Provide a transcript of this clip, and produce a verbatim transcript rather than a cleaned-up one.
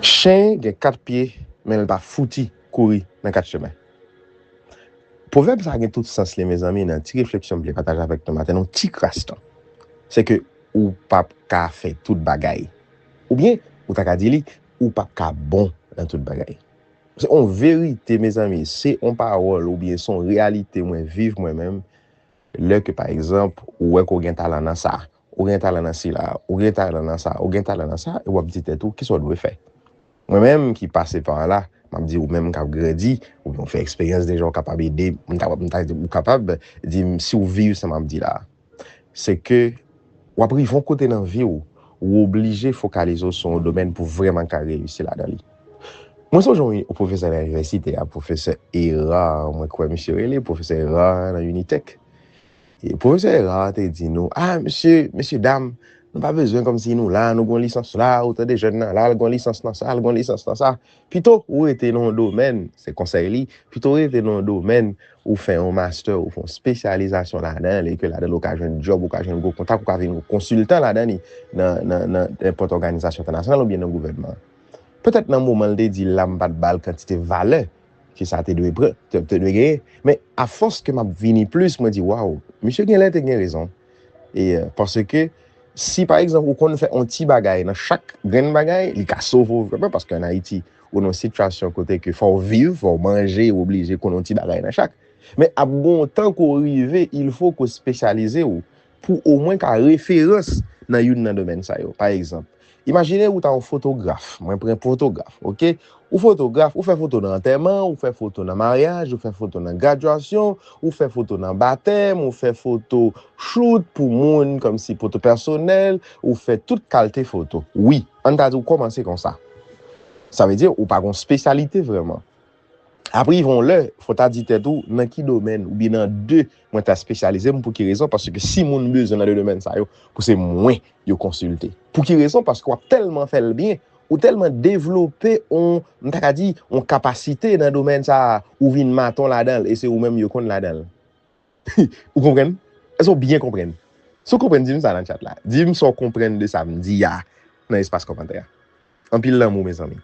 Chen gen kat pye, men l pa fouti kouri nan kat chemen. Pwovèb sa gen tout sans li, mezanmi, nan ti refleksyon m vle pataje avèk nou maten, nan ti kras tan. Se ke ou p ap ka fè tout bagay. Oubyen, ou ta ka di li, ou p ap ka bon nan tout bagay. Se yon verite, mezanmi, se yon pawòl oubyen se yon reyalite mwen viv mwen menm. Lè ke, pa egzanp, ou wè ke w gen talan nan sa, ou gen talan nan sila, ou gen talan nan sa, ou gen talan nan sa, e w ap di tèt ou, kisa w dwe fè? Mwen menm ki pase pa la, m ap di ou menm k ap grandi, oubyen w fè eksperyans deja, w kapab ede, m ta, m ta di ou kapab di m si w viv sa m ap di la. Se ke w ap rive yon kote nan vi w, ou oblije fokalize w sou yon domèn pou vrèman ka reyisi ladan li. Mwen sonje yon, yon pwofesè nan inivèsite a, pwofesè Hérard, mwen kwè misye rele, pwofesè Hérard nan Unitech. E pwofesè Hérard te di nou, ah, mesye, mesye dam, nou pa bezwen kòmsi nou la, nou gon lisans la, ou tande jèn nan la, l gon lisans nan sa, l gon lisans nan sa. Pito ou rete nan yon domèn, se konsèy li, pito ou rete nan yon domèn, ou fè yon master, ou fè yon espesyalizasyon ladan l, e ke ladan l ou ka jwenn djòb, ou ka jwenn gwo kontak, ou ka vin yon konsiltan ladan li, nan, nan, nan nenpòt òganizasyon entènasyonal oubyen nan gouvènman. Petèt nan moman l te di l la, m pa t ba l kantite valè ke sa te dwe pran, te, te dwe genyen. Men afòs ke m ap vini plis, mwen di, waw, misye genlè te gen rezon. E, euh, paske si, pa egzanp, ou konn fè yon ti bagay nan chak grenn bagay, li ka sove w vrèman, paske ann Ayiti, ou nan yon sitiyasyon kote ke fò w viv, fò w manje, ou oblije konn yon ti bagay nan chak. Men ap gen yon tan ke w rive, il faut ke w espesyalize w pou omwen ka referans nan youn nan domèn sa yo. Pa egzanp, imajine ou ta yon fotograf, mwen pran fotograf, oke? Ou fotograf, ou fè foto nan antèman, ou fè foto nan maryaj, ou fè foto nan gradyasyon, ou fè foto nan batèm, ou fè foto shoot pou moun, kòmsi foto pèsonèl, ou fè tout kalte foto. Wi, ann ta di ou kòmanse konsa. Sa vle di ou pa gon espesyalite vrèman. Apre, rive yon lè, fò w ta di tèt ou, nan ki domèn, oubyen nan de, mwen ta espesyalize m, pou ki rezon? Paske si moun bezwen nan de domèn sa yo, pou se mwen yo konsilte. Pou ki rezon? Paske w ap tèlman fè l byen, ou tèlman devlope yon, m ta ka di, yon kapasite nan domèn sa a, ou vin maton ladan l, e se ou menm yo konn ladan l. Ou konprann? Èske w byen konprann? Si w konprann, di m sa nan chat la. Di m sa w konprann de sa m di a nan espas kòmantè a. Anpil lanmou, mezanmi.